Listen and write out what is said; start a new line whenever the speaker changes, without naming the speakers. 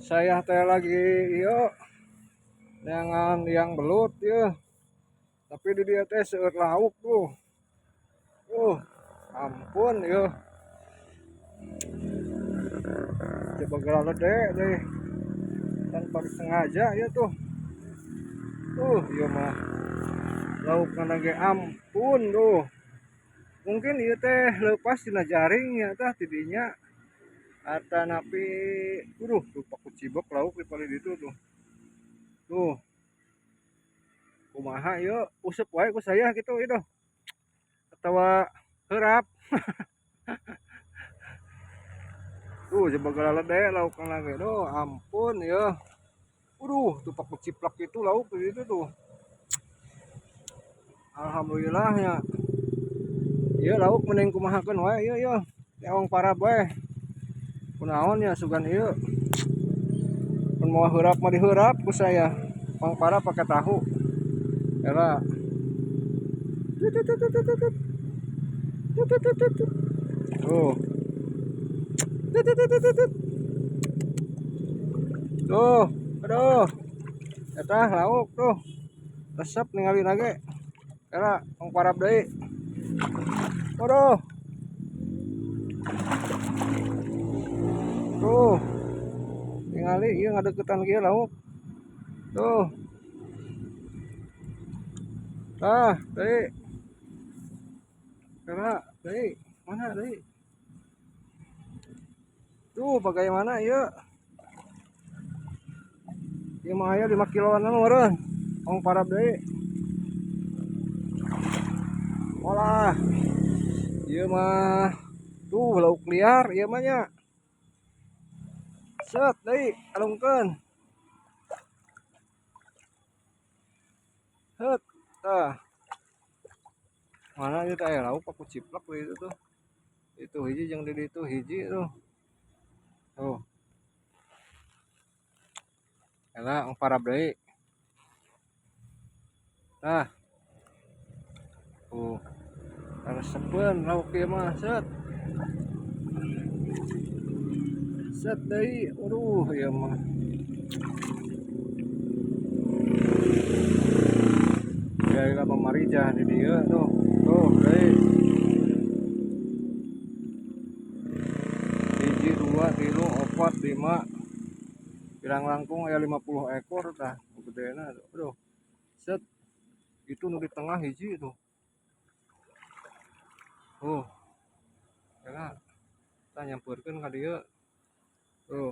Saya teh lagi ieu neangan yang belut ya. Tapi di dia teh seueur lauk tuh. Ampun ya. Coba gelalede deh. Tanpa disengaja ya tuh. Ieu mah lauk ge ampun tuh. Mungkin ieu teh leupas dina jaring ya tah tidinya. Atanapi tuh paku cibek lauk di palih ditu tuh. Tuh. Kumaha ieu useup wae ku saya gitu itu. Atawa heurap. Tuh coba galalede lauk lagi. Duh, ampun ya. Waduh, tuh paku ciplak itu lauk di situ tuh. Alhamdulillah ya. Ieu lauk mending kumahakeun wae ieu ieu. Tewang parab wae. Kunaon ya sugan ieu. Mun mau heurap mah diheurap ku saya. Pang parab pakai tahu. Era. Tuh. Tuh, aduh. Eta lauk tuh. Resep ningali lagi. Era pang parab deui. Aduh. Tuh. Ningali ieu ngadeukeutan kieu lauk. Tuh. Tah, deui. Era deui, mana deui? Tuh, bagaimana ieu? Ieu mah aya 5 kiloan meureun. Ong parab deui. Olah. Ieu mah tuh lauk liar ieu mah nya. Set deui alungkeun. Het, tah. Mana ieu teh aya lauk paku ciplak we itu tuh. Itu hiji jeung di ditu hiji tuh. Tuh. Eta ong parab deui. Tah. Tuh. Resepeun lauk ieu mah set. Set deui, aduh ieu mah. Ya ilah mamarijah di dieu tuh. Tuh deui. 1 2 3 4 5. Pirang langkung aya 50 ekor tah gedena aduh. Set. Itu nu di tengah hiji tuh. Tuh. Eta tah nyampeurkeun ka dieu. Tuh.